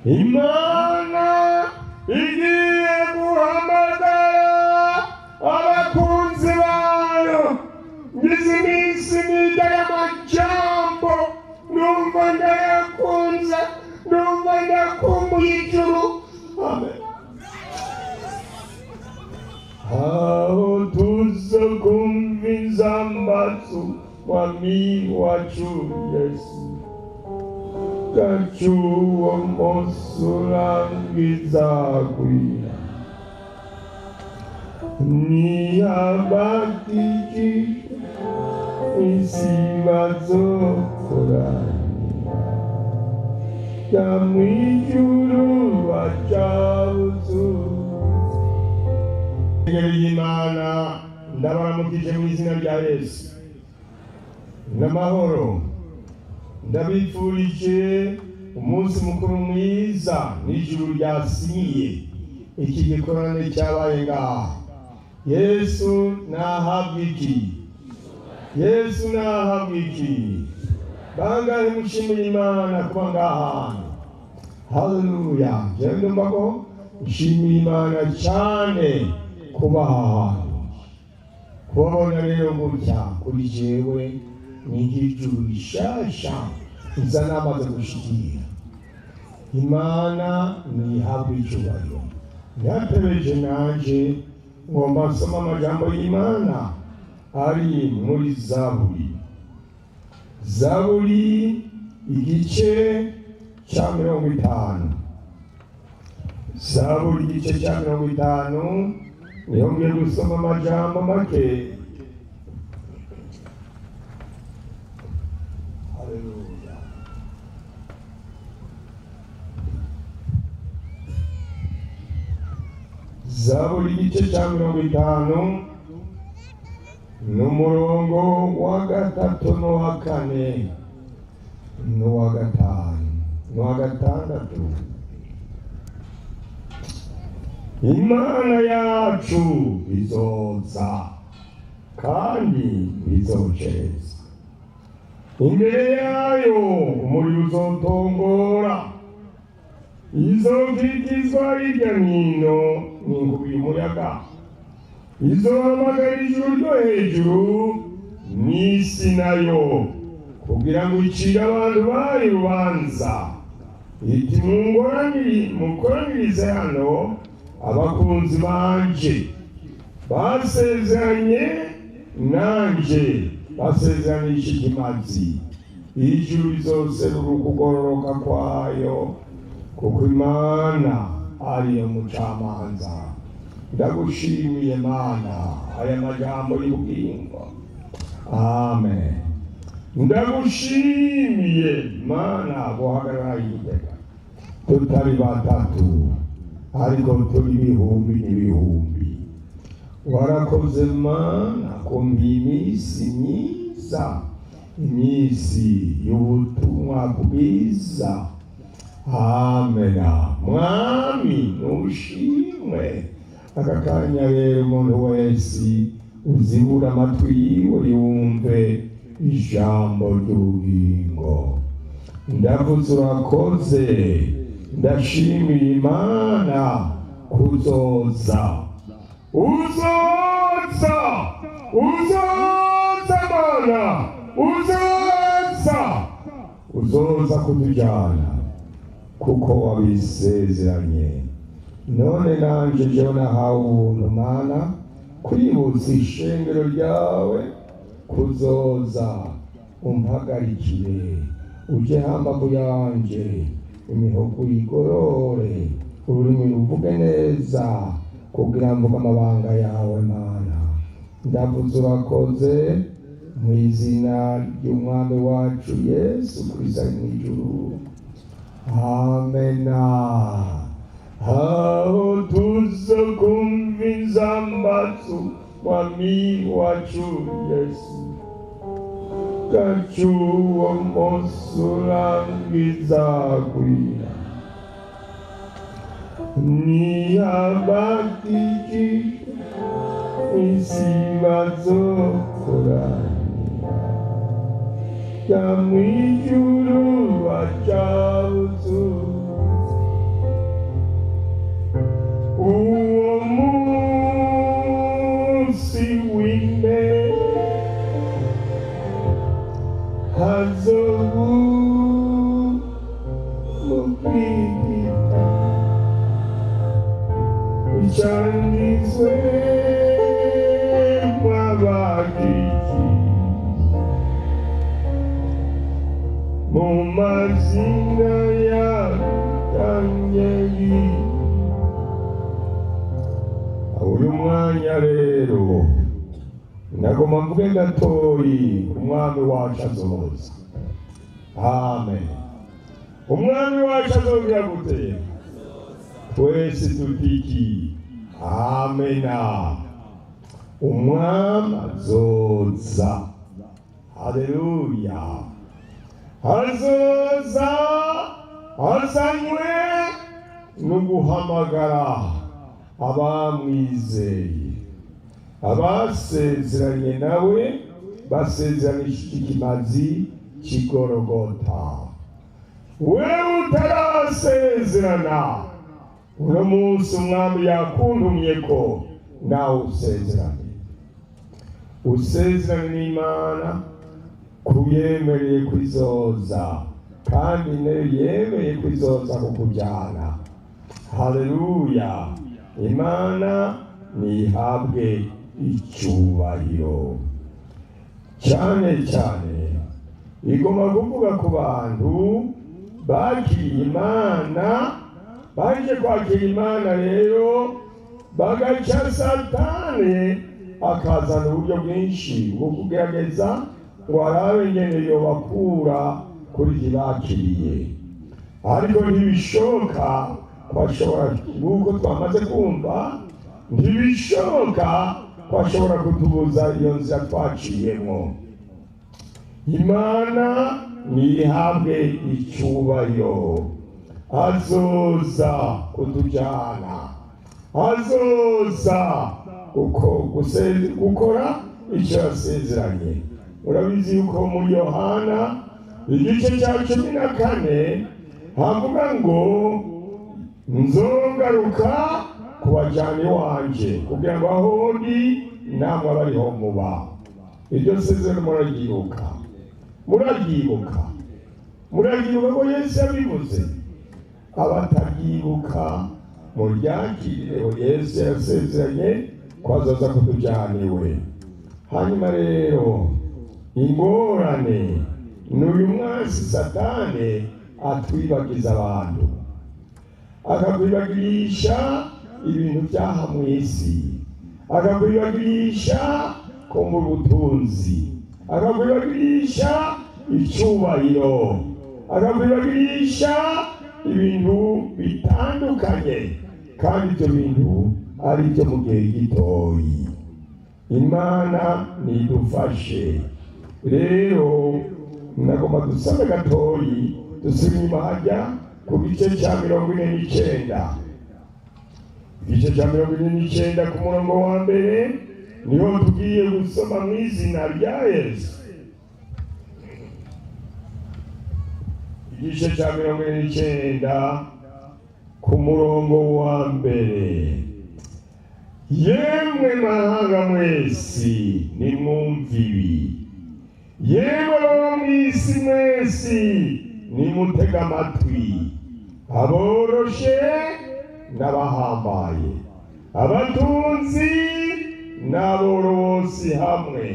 Imana igiye guhamagara abakunzi bayo. Ngize iminsi niga y'amajambo, numva ndayakunze, numva ndakumbuye ijuru. Amen. Aho tuzokumva inzambatsu mwami wacu Yesu, kacuwo munsi urangiza gwira, niyabatijije isi bazokoranira, ja mw'ijuru bacabuzu. Y'Imana, ndabaramukije mu izina rya Yesu n'amahoro. Ndabifurije umunsi mukuru mwiza n'ijuru ryasinyiye iki gikorane cyabaye ngaha. Yesu nahabwa iki? Yesu nahabwa iki? Bangahe mushimira Imana kuba ngaha hantu? Haleluya! Jewe ndumva ko nshimira Imana cyane kuba aha hantu. Kubabona rero gutya kuri jewe ni nk'ijuru rishasha nza namaze gushikira. Imana ntihabwe icyubahiro. Nyatebeje nanje ngomba nsoma amajambo y'Imana ari muri Zaburi. Zaburi igice cya 50. Zaburi igice cya 50, niho ngiye gusoma amajambo make. Haleluya. Zaburi igice cya 50 n'umurongo wa 3 n'uwa 4 n'uwa 5 n'uwa 6. Imana yacu izoza kandi izoceza, imbere yayo umuriro uzotongora, izokikizwa hirya n'ino n'inkubi y'umuyaga, izohamagara ijuru ryo hejuru n'isi nayo, kugira ngo icire abantu bayo urubanza. Iti mukoranirize hano abakunzi banje basezeranye nanje, basezeranije ikimazi. Ijuru rizoserura ukugororoka kwayo, kuko Imana ariyo mucamanza. Ndagushimiye Mana aya majambo y'ubugingo. Amen. Ndagushimiye Mana guhagarara iteka tutari batatu, ariko turi ibihumbi n'ibihumbi. Warakoze Mana kumva iminsi myiza, iminsi y'ubutumwa bwiza. Amena. Mwami nushimwe. Aka kanya rero umuntu wese uzibura amatwi yiwe yumve ijambo ry'ubugingo. Ndavuze urakoze, ndashimira Imana kuzoza. Uzoza, uzoza Mana, uzoza, uzoza kutujyana kuko wabisezeranye. None nanje jewe nahawe ubuntu Mana kwibutsa ishengero ryawe kuzoza, umpagarikire, uje hambavu yanje, imihogo igorore, ururimi ruvuge neza, kugira mvuge amabanga yawe Mana. Ndavuze urakoze mu izina ry'Umwami wacu Yesu Kristo ari mu ijuru. Amena. Aho tuzokumva inzambatsu mwami wacu Yesu, kacuwo munsi urangiza gwira, niyabatijije isi bazokoranira, ja mw'ijuru bacabuzu. Kwigita icanditswe mw'abagiki mu mazina ya Danieli. Uyu mwanya rero nagomba mvuge gatoyi umwami wacu azoza. Amen. Umwami wacu azogira gute? Twese tutiki amena. Umwami azoza. Haleluya. Azoza azanywe no guhamagara abamwizeye, abasezeranye nawe, basezeranishije ikimazi cy'Igorogota. Wewe utarasezerana, uno munsi umwami yakuntumye ko nawe usezerane, usezerane n'Imana kuyemereye kwizoza, kandi nayo yemeye kwizoza kukujyana. Haleluya. Imana nihabwe icyubahiro. Cyane cyane igomba kuvuga ku bantu bakiriye Imana, baje kwakira Imana rero bagaca Satani akazana uburyo bwinshi bwo kugerageza ngo arabe ingene yobakura kuri ibyo bakiriye, ariko ntibishoboka ko ashobora, nk'uko twamaze kumva, ntibishoboka ko ashobora kutubuza iyo nzira twaciyemo. Imana nihabwe icyubahiro. Azoza kutujyana, azoza gukora icyo yasezeranye. Murabizi yuko muri Yohana igice cya 14 havuga ngo nzogaruka kubajyana iwanje kugira ngo aho ndi namwe abariho muba. Iryo sezerano muraryibuka, muraryibuka, muraryibuka ko Yesu yabivuze. Abataryibuka muryakirireho, Yesu yasezeranye ko azoza kutujyana iwe. Hanyuma rero ingorane ni uyu mwansi Satani atwibagiza abantu, akakwibagirisha ibintu byaha mu isi, akakwibagirisha ko mu butunzi, akakwibagirisha icyubahiro, akakwibagirisha ibintu bitandukanye, kandi ibyo bintu ari byo mu gihe gitoyi. Imana nidufashe. Rero nagomba dusabe gatoyi dusubire inyuma hajya ku gice cya 49, igice cya 49 ku murongo wa mbere niho tugiye gusoma mu izina rya Yesu. Igice cya 49 ku murongo wa mbere. Yemwe mahanga mwese nimwumve ibi, yemwe baba mw'isi mwese nimutega amatwi, aboroshe n'abahambaye, abatunzi n'aborozi hamwe.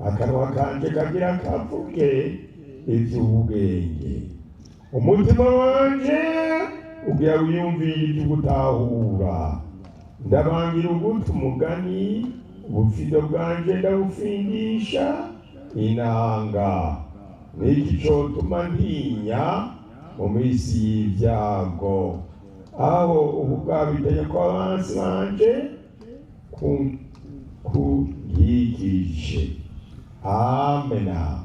Akanwa kanje kagira kavuge iby'ubwenge, umutima wanje ugira wiyumvire iby'ugutahura. Ndabangira uguta umugani, ubufindo bwanje ndabufindisha inanga. Niki cotuma ntinya mu minsi y'ibyago, aho ubugabitanya kw'abansi banje kunkikije. Amena.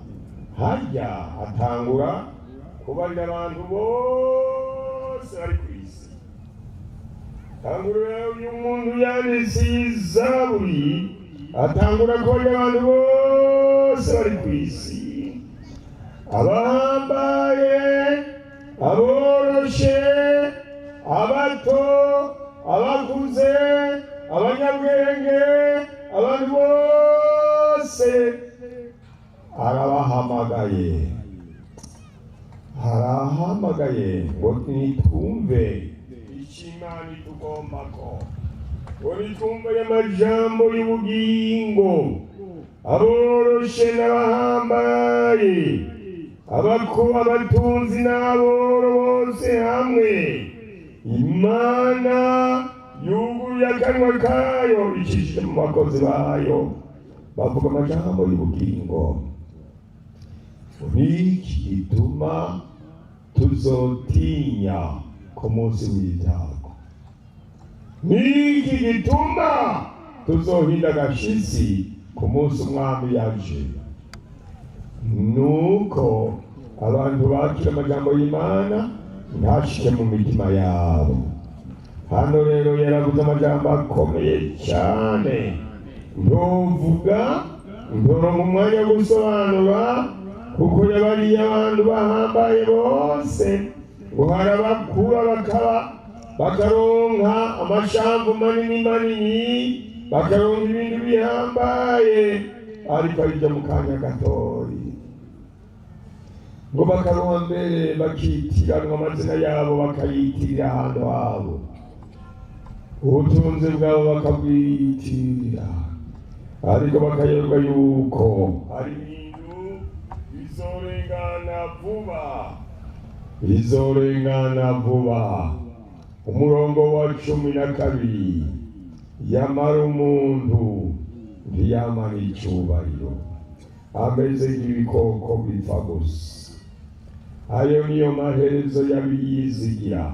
Harya atangura kubarira abantu bose bari ku isi. Tangura uyu muntu yanditse Zaburi, atangura kubarira abantu bose bari ku isi, abahambaye, aboroshe, abato, abakuze, abanyabwenge, abantu bose arabahamagaye. Harahamagaye ngo nitwumve icyo Imana itugombako, ngo nitwumve amajambo y'ubugingo. Aboroshe n'abahambaye, abatunzi n'aboro bose hamwe, Imana yuguruye akanwa kayo icishije mu bakozi bayo bavuga amajambo y'ubugingo. Niki gituma tuzotinya ku munsi w'ibyago? Niki gituma tuzohinda agashitsi ku munsi umwami yaje? Nuko abantu bakira amajambo y'Imana ntashike mu mitima yabo. Hano rero yaravuze amajambo akomeye cyane, ntovuga ntoronka umwanya wo gusobanura, kuko yabariye abantu bahambaye bose ngo harabakura bakaba bakaronka amashamvu manini manini, bakaronka ibintu bihambaye, ariko aribyo mu kanya gatoyi, ngo bakaronka mbere bakitiranwa amazina yabo, bakayitirira ahantu habo, ubutunzi bwabo bakabwiyitirira, ariko bakayoberwa yuko hari ibintu bizorengana vuba, bizorengana vuba. Umurongo wa 12: yamara umuntu ntiyamara icyubahiro, ameze nk'ibikoko bipfa gusa. Ayo niyo maherezo y'abiyizigira,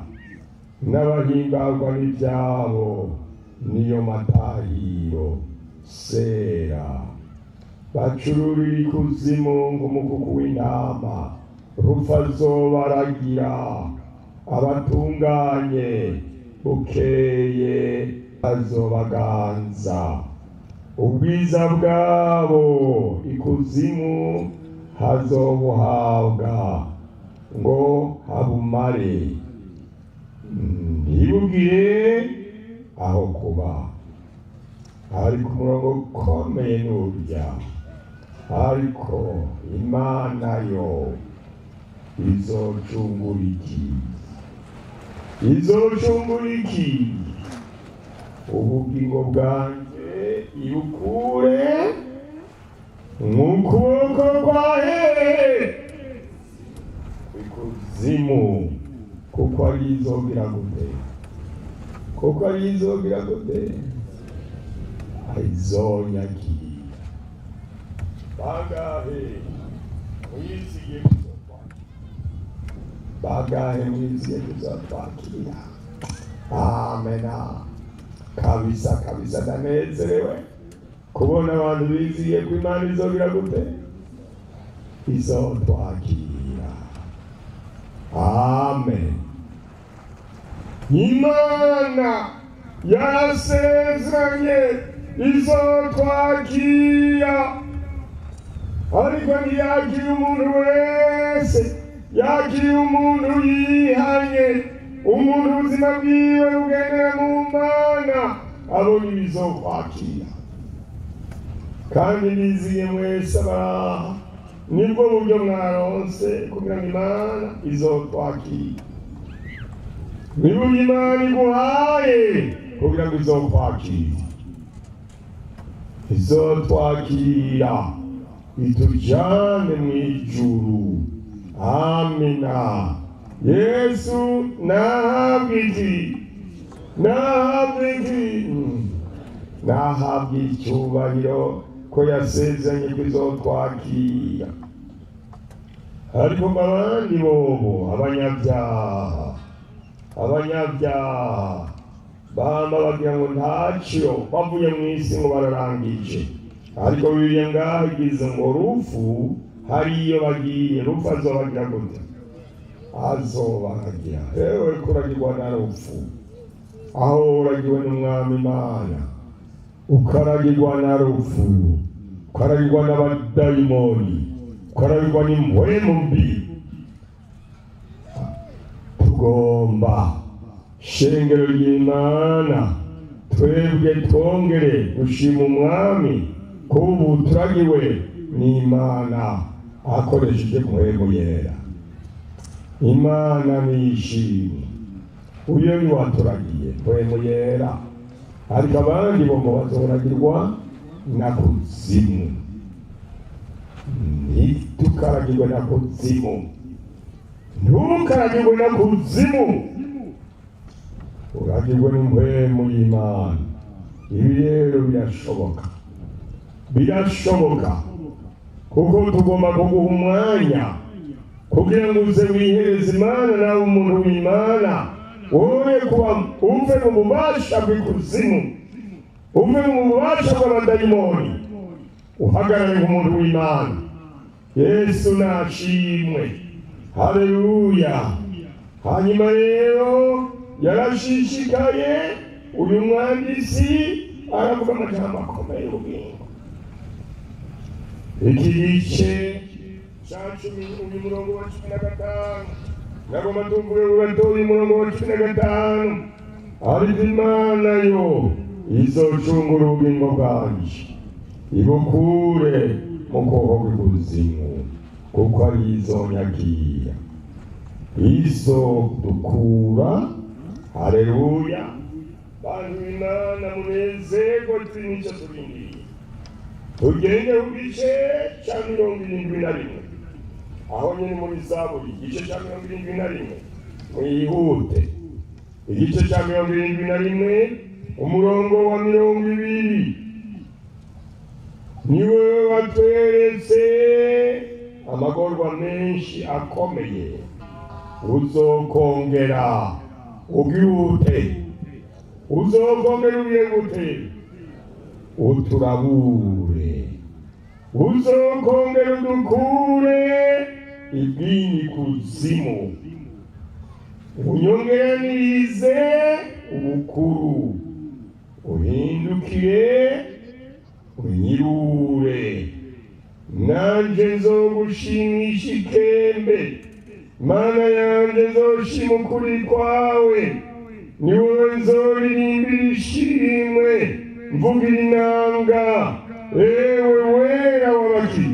n'abahimbarwa n'ibyabo niyo matahiro. Sera. Bacururira ikuzimu nk'umukuku w'intama, rupfa azobaragira. Abatunganye bukeye azobaganza, ubwiza bwabo ikuzimu hazobuhabwa ngo habumare, ntibugire aho kuba. Ariko umurongo ukomeye n'urya: ariko Imana yo izocungura iki? Izocungura iki? Ubugingo bwanjye ibukure mu kuboko kwa hehe? Ikuzimu. Kuko ari izogira gute? Kuko ari izogira gute? Izonyagira. Bangahe mwizigiye kuzotwakira? Bangahe mwizigiye kuzotwakira? Amena kabisa kabisa. Ndanezerewe kubona abantu bizigiye ko Imana izogira gute? Izotwakira. Amen. Imana yarasezeranye izotwakira, ariko ntiyakira umuntu wese, yakiriye umuntu yihanye, umuntu ubuzima bwiwe bugendera mu Mana, abona ibizokwakira. Kandi niziye mwese abaha nibwo buryo mwaronse kugira ngo Imana izotwakira, nibwo Imana iguhaye kugira ngo izokwakira, izotwakira itujane mu ijuru. Amina. Yesu nahabwa iki? Nahabwa iki? Nahabwa icyubahiro ko yasezeranye ko izotwakira. Ariko ngo abandi bobo, abanyabyaha, abanyabyaha bama bagira ngo ntacyo bavuye mu isi, ngo bararangije. Ariko Bibiliya ngaho igize ngo rupfu hariyo bagiye, rupfu azobagira gute? Azobaragira. Ewe kuragirwa na rupfu, aho uragiwe n'umwami Imana, ukaragirwa na rupfu, ukaragirwa n'abadayimoni, ukaragirwa n'impwemu mbi. Tugomba, shengero ry'Imana, twebwe twongere gushima umwami ko ubu turagiwe n'Imana akoresheje Mpwemu Yera. Imana nishimwe. Uyo ni waturagiye mpwemu yera, ariko abandi bo ngo bazoragirwa na kuzimu. Ntitukaragirwe na kuzimu, ntukaragirwe na kuzimu, uragirwe n'impwemu y'Imana. Ibi rero birashoboka, birashoboka, kuko tugomba kuguha umwanya kugira ngo uze wihereze Imana, nawe umuntu w'Imana, wowe kuba uve mu bubasha bw'ikuzimu, uve mu bubasha bw'abadayimoni, uhagarare nk'umuntu w'Imana. Yesu nashimwe, haleluya. Hanyuma rero yarashishikaye uyu mwanditsi aravuga amajambo akomeye y'ubugingo. Iki gice ca 10, uyu murongo wa 15, nagomba tuvuge gatoya umurongo wa 15: ariko Imana yo izocungura ubugingo bwanje, ibukure mu kuboko kw'ikuzimu, kuko ari izonyagira, izodukura. Haleluya! Bantu b'Imana, munezerwe, turi n'icyo turindiriye. Tugende ku gice ca 71, aho nyine muri Zaburi, igice ca 71, mwihute. Igice ca 71, umurongo wa 20: ni wewe watweretse amagorwa menshi akomeye, uzokongera ugire? Uzokongera ugire gute? Uturabure. Uzokongera udukure ibwini kuzimu, unyongeranirize ubukuru, uhindukire unyirure. Nanje nzogushimisha ikembe, Mana yanje, nzoshima ukuri kwawe. Ni wowe nzoririmbira ishimwe, mvugira inanga, ewe wera w'abaki,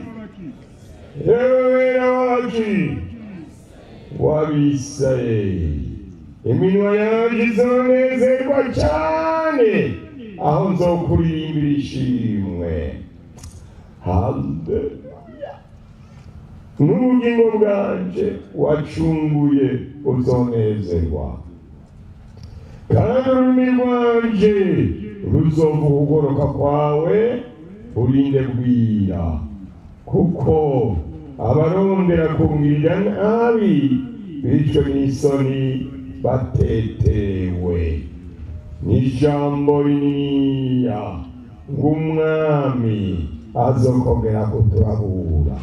ewe wera w'abaki w'Abisirayeli. Iminwa yanje izonezerwa cyane aho nzokuririmbira ishimwe. Haleluya! N'ubugingo bwanje wacunguye uzonezerwa, kandi ururimi rwanje ruzovuga ukugoroka kwawe burinde bwira, kuko abarondera kungirira nabi bicwe n'isoni batetewe. N'ijambo rininiya ngo umwami azokongera kuturabura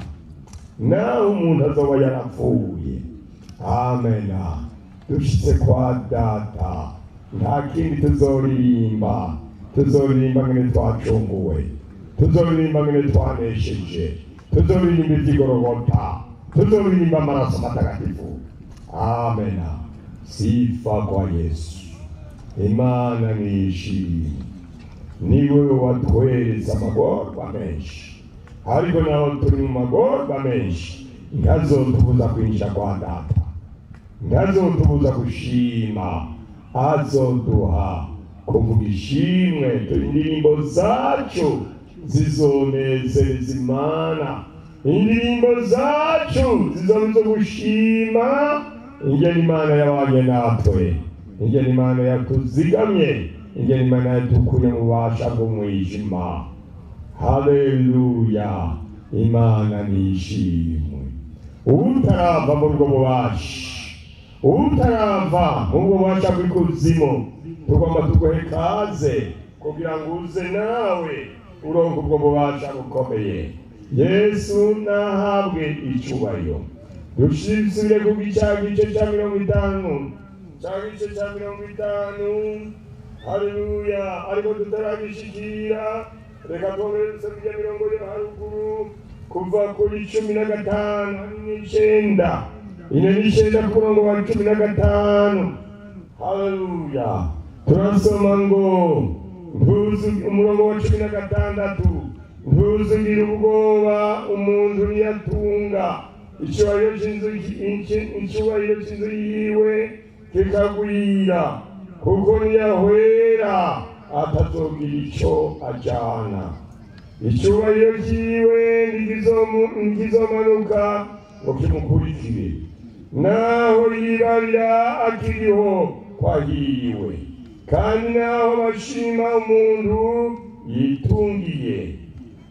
naho umuntu azoba yarapfuye. Amena. Dushitse kwa Data, nta kindi tuzoririmba. Tuzoririmba ngene twacunguwe, tuzoririmba ngene twanesheje, tuzoririmba ivy'Igorogota, tuzoririmba amaraso matagatifu. Amena. Sifa kwa Yesu. Imana nishimwe, niwe watweretse amagorwa menshi, ariko naho turi mu magorwa menshi, ntazotubuza kwinjira kwa Data, ntazotubuza gushima. Azoduha kuvuga ishimwe. Indirimbo zacu zizonezereza Imana, indirimbo zacu zizoba izo gushima ingene Imana yabanye natwe, ingene Imana yatuzigamye, ingene Imana yadukuye mu bubasha bw'umwijima. Haleluya! Imana nishimwe. Utarava muri ubwo bubasha, utarava mu bwo bubasha bw'ikuzimu, tugomba tuguhe kaze kugira ngo uze nawe uronke ubwo bubasha bukomeye. Yesu nahabwe icubahiro. Dusubire ku cya gice cya 50, cya gice cya 50. Haleluya! Ariko tutaragishikira, reka twongere dusome ijya mirongo yo haruguru, kuva kuri 15 9, 49, ku murongo wa 15. Haleluya! Turasoma ngo ntuzu, umurongo wa 16: ntuzugire ubwoba umuntu niyatunga. Icyubahiro cy'inzu yiwe kikagwira, kuko niyahwera atazogira icyo ajana. Icyubahiro cyiwe ntikizomanuka ngo kimukurikire, naho yibarira akiriho kwahiriwe. Kandi naho bashima umuntu yitungiye,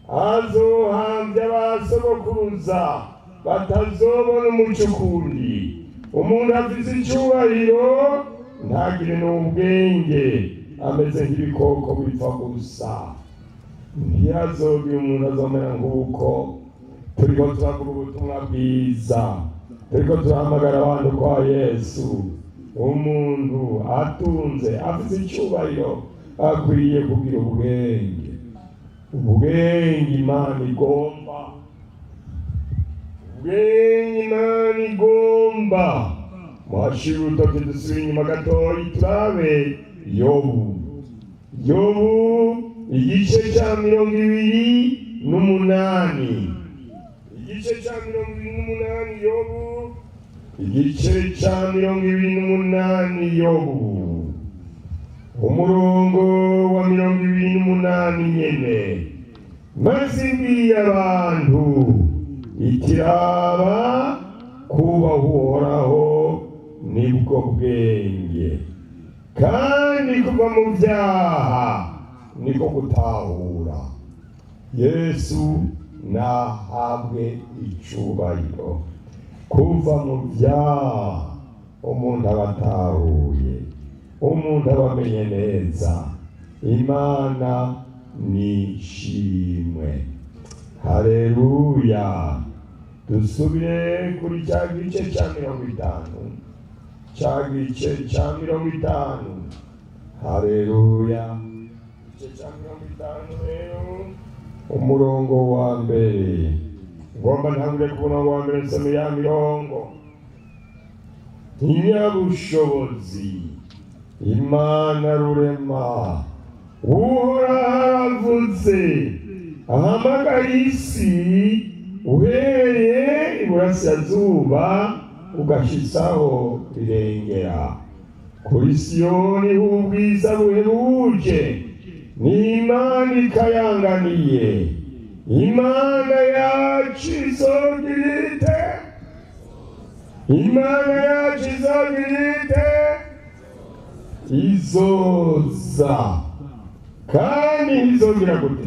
azohambya abasogokuruza batazobona umuco ukundi. Umuntu afise icyubahiro ntagire n'ubwenge, ameze nk'ibikoko bipfa gusa. Ntihazogira umuntu azomera nk'uko. Turiko turavuga ubutumwa bwiza, turiko turahamagara abantu kwa Yesu. Umuntu atunze afise icyubahiro akwiye kugira ubwenge. Ubwenge Imana igomba, ubwenge Imana igomba. Mwashira urutoke dusubire inyuma gatoyi turabe Yobu. Yobu igice cya 28, igice cya 28 Yobu, igice cya 28 Yobu, umurongo wa 28 nyene. Maze imbwiye abantu ikiraba kubaha Uhoraho nibwo bwenge, kandi kuva mu byaha niko gutahura. Yesu nahabwe icubahiro. Kuva mu byaha umuntu aba atahuye, umuntu aba amenye neza. Imana nishimwe. Haleluya. Dusubire kuri cya gice cya 50, cya gice cya 50. Haleluya. Igice cya 50 rero, umurongo wa mbere. Ngomba ntangure ku murongo wa mbere nsome ya mirongo. Inyabushobozi Imana rurema, Uhoraho aravuze, ahamagara isi uhereye iburasirazuba ugashitsaho rirengera. Kuri Siyoni h'ubwiza buhebuje, n'Imana ikayanganiye. Imana yacu izogira ite? Imana yacu izogira ite? Izoza. Kandi izogira gute?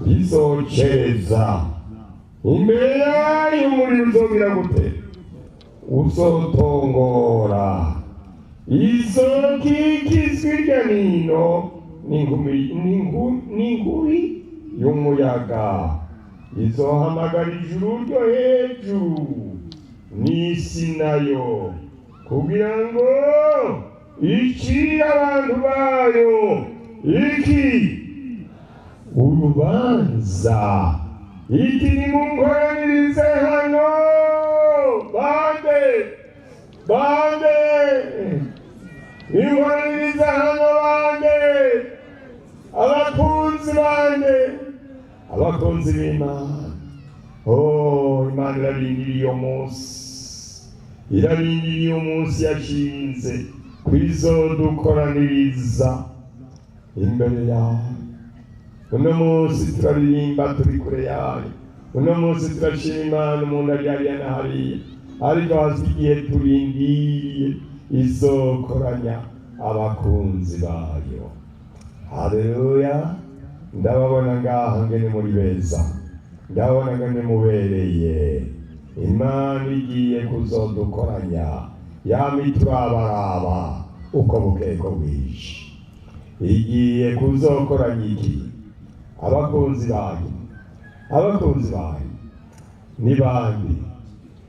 Izocereza. Imbere yayo umuriro uzogira gute? Uzotongora. Izokikizwa hirya nino n'inkubi y'umuyaga. Izohamagara ijuru ryo hejuru n'isi nayo, kugira ngo icire abantu bayo iki urubanza. Iki nimunkoranirize hano bande, bande, inkoranirize hano bande, abakunzi bande, abakunzi b'Imana. Oh, Imana irarindiriye uyo munsi, irarindiriye umunsi yashinze kwizodukoraniriza imbere yawe. Uno munsi turaririmba turi kure yawe, uno munsi turashima Imana umuntu ari hariya na hariya, ariko hasi igihe turindiriye izokoranya abakunzi bayo. Haleluya. Ndababona ngaha ngene muri beza, ndabona ngene mubereye. Imana igiye kuzodukoranya, yama iturabaraba uko bukeye ko bwije. Igiye kuzokoranya iki? Abakunzi bayo. Abakunzi bayo ni bande?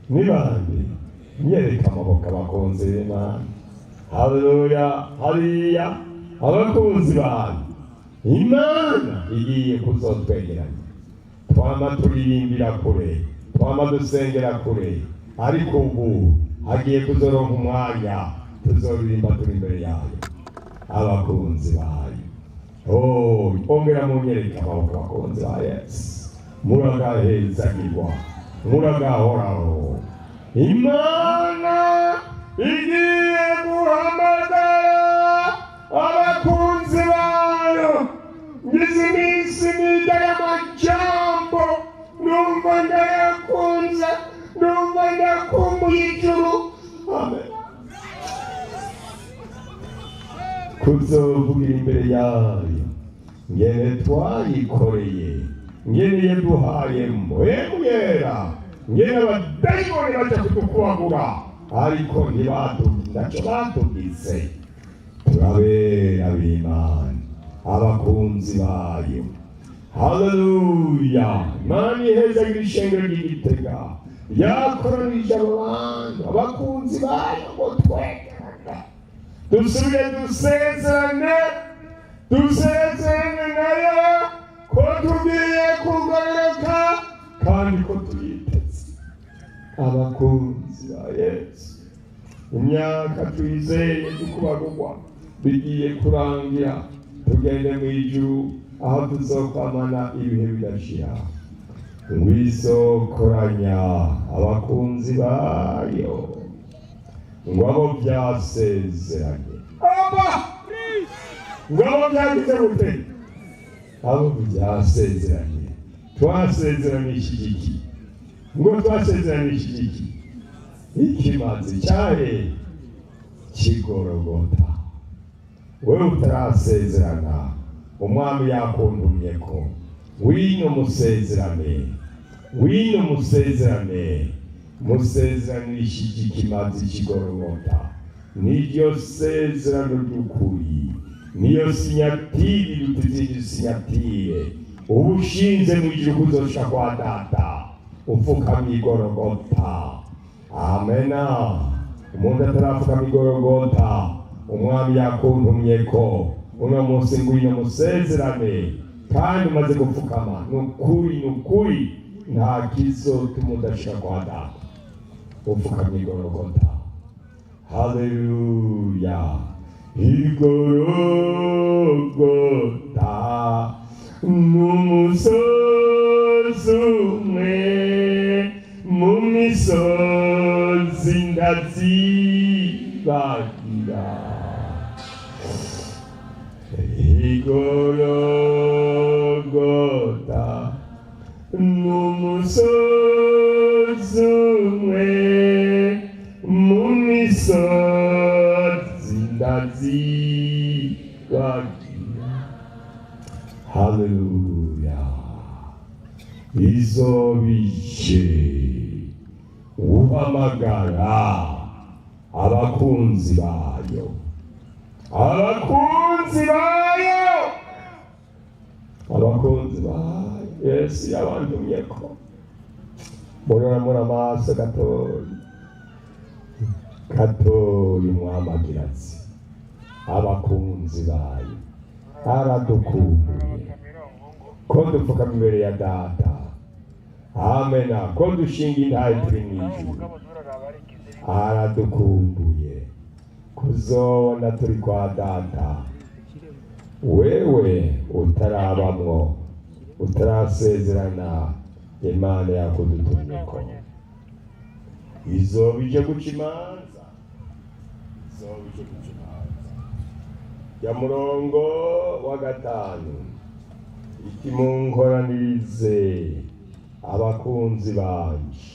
Ni bande? Nyereka amaboko abakunzi b'Imana. Haleluya. Hariya abakunzi bayo. Imana igiye kuzotwegeranya. Twama turirimbira kure, twama dusengera kure, ariko ubu hagiye kuzoronka umwanya tuzoririmba turi imbere yayo, abakunzi bayo. Oh, ongera munyereka amaboko abakunzi ba Yesu. Muragahezagirwa, muragahoraho. Imana igiye guhamagara abakunzi bayo. Ngize iminsi niga y'amajambo, numva ndayakunze, numva ndakumbuye ijuru. Amen. Kuzovugira imbere yayo ngene twayikoreye, ngene yaduhaye Mpwemu Yera, ngene abadayimoni baja kudukwagura ariko ntacyo batugize. Turabera b'Imana, abakunzi bayo. Haleluya! Imana ihezagira ishengero ry'Igitega yakoranije abo bantu, abakunzi bayo, ngo twegerane, dusubire dusezerane, dusezerane nayo ko tugiye kugororoka kandi ko tuyiteze. Abakunzi ba Yesu, imyaka twizeye dukubagurwa bigiye kurangira, tugende mu ijuru aho tuzokwamana ibihe bidashira. Ngwizokoranya abakunzi bayo ngo abo byasezeranye, aba ngo abo byagize gute, abo byasezeranye. Twasezeranishije iki? Ngo twasezeranishije iki? Ikimazi cyahe kigorogota. Wewe utarasezerana, umwami yakundumye ko ngwino musezerane, ngwino musezerane, musezeranishije ikimazi kigorogota. Niryo sezerano ry'ukuri, niyo sinyatire iruta izindi sinyatire. Uba ushinze mu ijuru kuzoshika kwa data, upfukamye igorogota. Amena. Umuntu atarapfukama igorogota, umwami yakuntumye ko uno munsi ngwino musezerane, kandi umaze gupfukama, nukuri nukuri nta kizotuma udashika kwa data, upfukamye igorogota. Haleluya! Igorogota n'umusozi umwe mu misozi ndazibagira. Igorogota n'umusozi umwe mu misozi ndazibagira. Haleluya! Izobije uhamagara abakunzi bayo, abakunzi bayo, abakunzi bayo. Yesu yabantumye ko murora amaso gatoyi gatoyi, umwami ati abakunzi bayo aradukumbuye ko dupfukama imbere ya data. Amena. Ko dushinga intahe turi mu ijuru, aradukumbuye kuzobona turi kwa data. Wewe utarabamwo, utarasezerana, Imana yakudutumyeko izoba ije guca imanza, izoba ije guca imanza. Ya murongo wa 5, iki munkoranirize abakunzi banje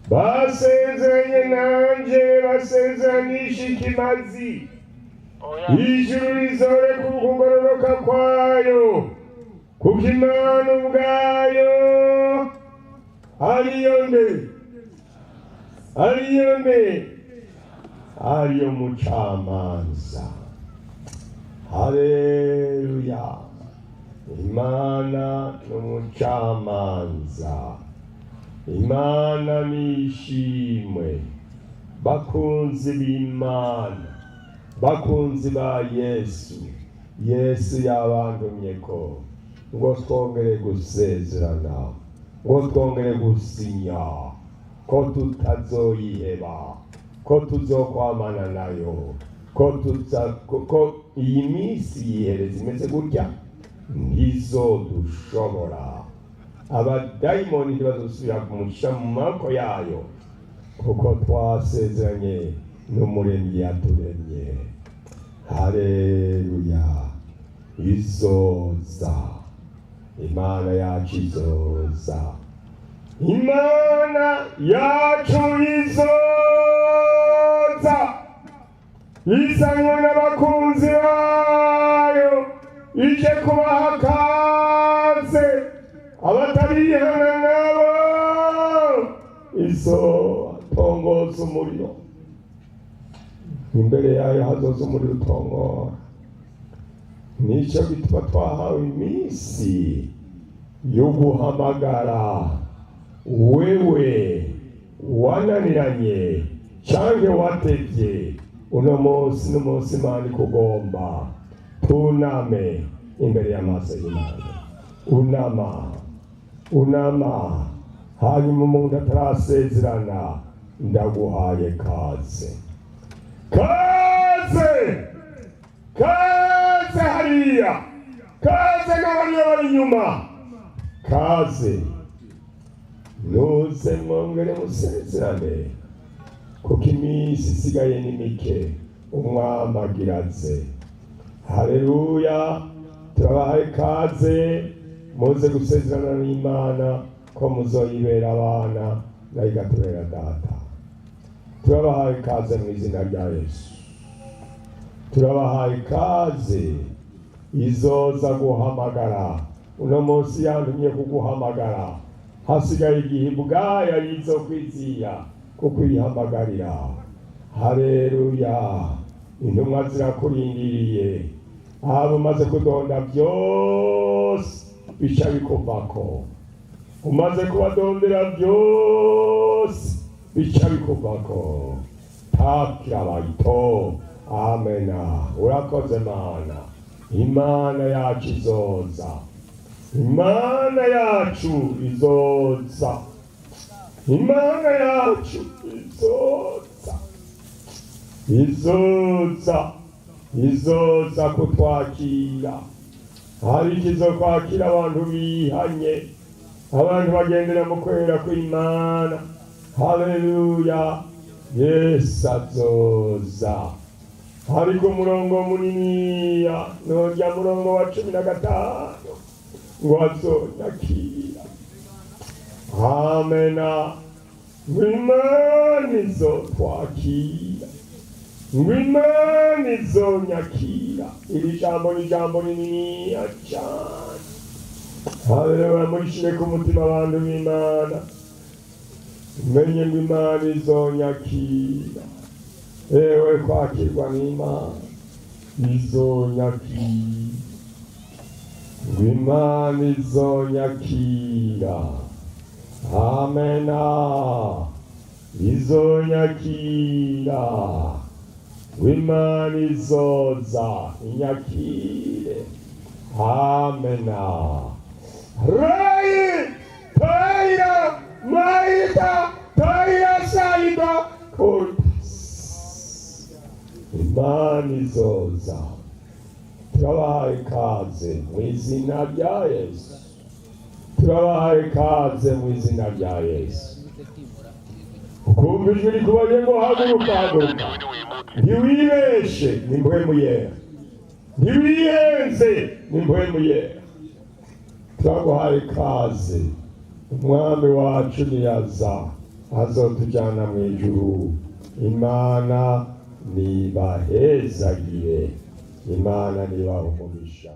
basezeranye nanje, basezeranisha ikimazi, ijuru rizore kugororoka kwayo, kuko Imana ubwayo ariyo nde, ariyo nde, ariyo mucamanza. Haleluya! Imana n'umucamanza, Imana nishimwe. Bakunzi b'Imana, bakunzi ba Yesu, Yesu yabantumye ko ngo twongere gusezerana, ngo twongere gusinya ko tutazoyiheba, ko tuzokwamana nayo, ko tuza ko iyi minsi yihereza imeze gutya ntizodushobora. Abadayimoni ntibazosubira kumusha mu maboko yayo. Kuko twasezeranye n'Umuremyi yaturemye. Haleluya! Izoza, Imana yacu izoza, Imana yacu izoza izanywe n'abakunzi bayo, ije kubaha kaze. Abatarihana nabo izotongoza umuriro. Imbere yayo hazoza umuriro utongora. Nicyo gituma twahawe iminsi yo guhamagara. Wewe wananiranye canke watevye, uno munsi n'umunsi Imana ikugomba. Tuname imbere y'amaso y'Imana. Unama, unama. Hanyuma umuntu atarasezerana, ndaguhaye kaze, kaze, kaze hariya, kaze n'abariya bari inyuma, kaze nuze mwongere musezerane, kuko iminsi isigaye ni mike. Umwami agira aze. Haleluya! Turabahaye kaze, muze gusezerana n'Imana ko muzoyibera abana, nayo igatubera data. Turabahaye ikaze mu izina rya Yesu. Turabahaye ikaze. Izoza guhamagara. Uno munsi yantumye kuguhamagara. Hasigaye igihe ubwaya yizo kwiziya kukwihamagarira. Haleluya! Intumwa zirakurindiriye. Abo umaze kudonda byose bica bikuvako. Umaze kubadondera byose bica bikuvako. Takirabayito amena. Urakoze Mana. Imana yacu izoza, Imana yacu izoza, Imana yacu izoza, izoza, izoza kutwakira. Hari ikizo kwakira abantu bihanye, abantu bagendera mu kwera kw'Imana. Haleluya! Yesu azoza. Hariko umurongo muniniya, norya murongo wa 15 ngo azonyakira. Amena. Ngo Imana izotwakira, ngo Imana izonyakira. Iri jambo ni jambo rininiya cane. Haleluya! Murishire ku mutima, abantu b'Imana. Menye ngo Imana izonyakira. Ewe kwakirwa n'Imana izonyakira, ngo Imana izonyakira. Amena. Izonyakira, ngo Imana izoza inyakire. Amena. Rai taira maita taira saida kortas. Imana izoza. Turabahaye ikaze mu izina rya Yesu. Turabahaye ikaze mu izina rya Yesu. Ukumva ijwi rikubariye ngo haguruka, haguruka, ntiwibeshe, ni Mpwemu Yera. Ntiwihenze, ni Mpwemu Yera. Turaguhaye ikaze. Umwami wacu niyaza azotujyana mu ijuru. Imana nibahezagire, Imana nibaha umugisha.